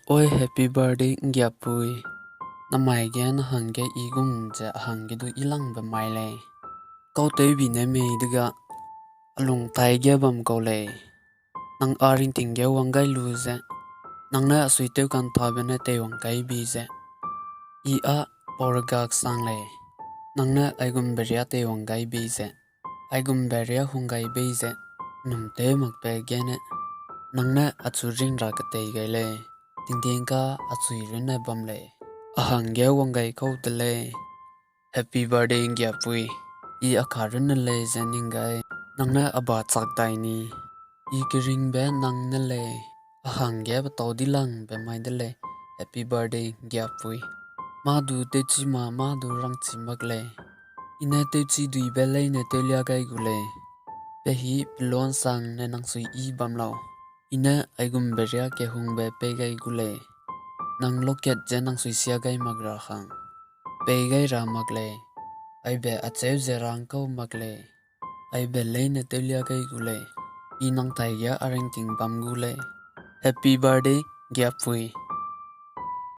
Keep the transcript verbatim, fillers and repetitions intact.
Oi, happy birthday, Ngiapui. Namai ge na hangge i gum ze a hangge du i langbe mai lei. Kau tewbi ne mei dega, a lung tai ge bam kau lei. Nang a ringting ge wang gai lu ze, nang ne a suitew ka'ntabe ne teiwang gai bi ze, i a pau regak sang lei. Nang ne aigumbe riâ teiwang gai bi ze, aigumbe riâ hung gai bei ze, num tew makbe gene, nang ne achu ring ra ketei gai lei. Tingting ka achui runne bam lei. A hangge wang gai kau de lei. Happy birthday, Ngiapui. I a ka runne lei ze ning gai. Nang ne a ba chak dai ni. I keringbe nang ne lei. A hangge petau di langbe mai de lei. Happy birthday, Ngiapui. Mâ du tewchi ma, mâ du rangchi mak lei. I ne tewchi duibe leine tewlia gai gu lei. Pe hî peluansang ne nang sui yi bam lau. I ne aigumbe riâ kehungbe pei gai gu lei. Nang lokat ze nang sui sia gai mak ra hang, pei gai ra mak lei. Aibe acheu ze rangkau mak lei. Aibe leine tewlia gai gu lei. I nang taige a ringting bam gu lei. Happy birthday, Ngiapui.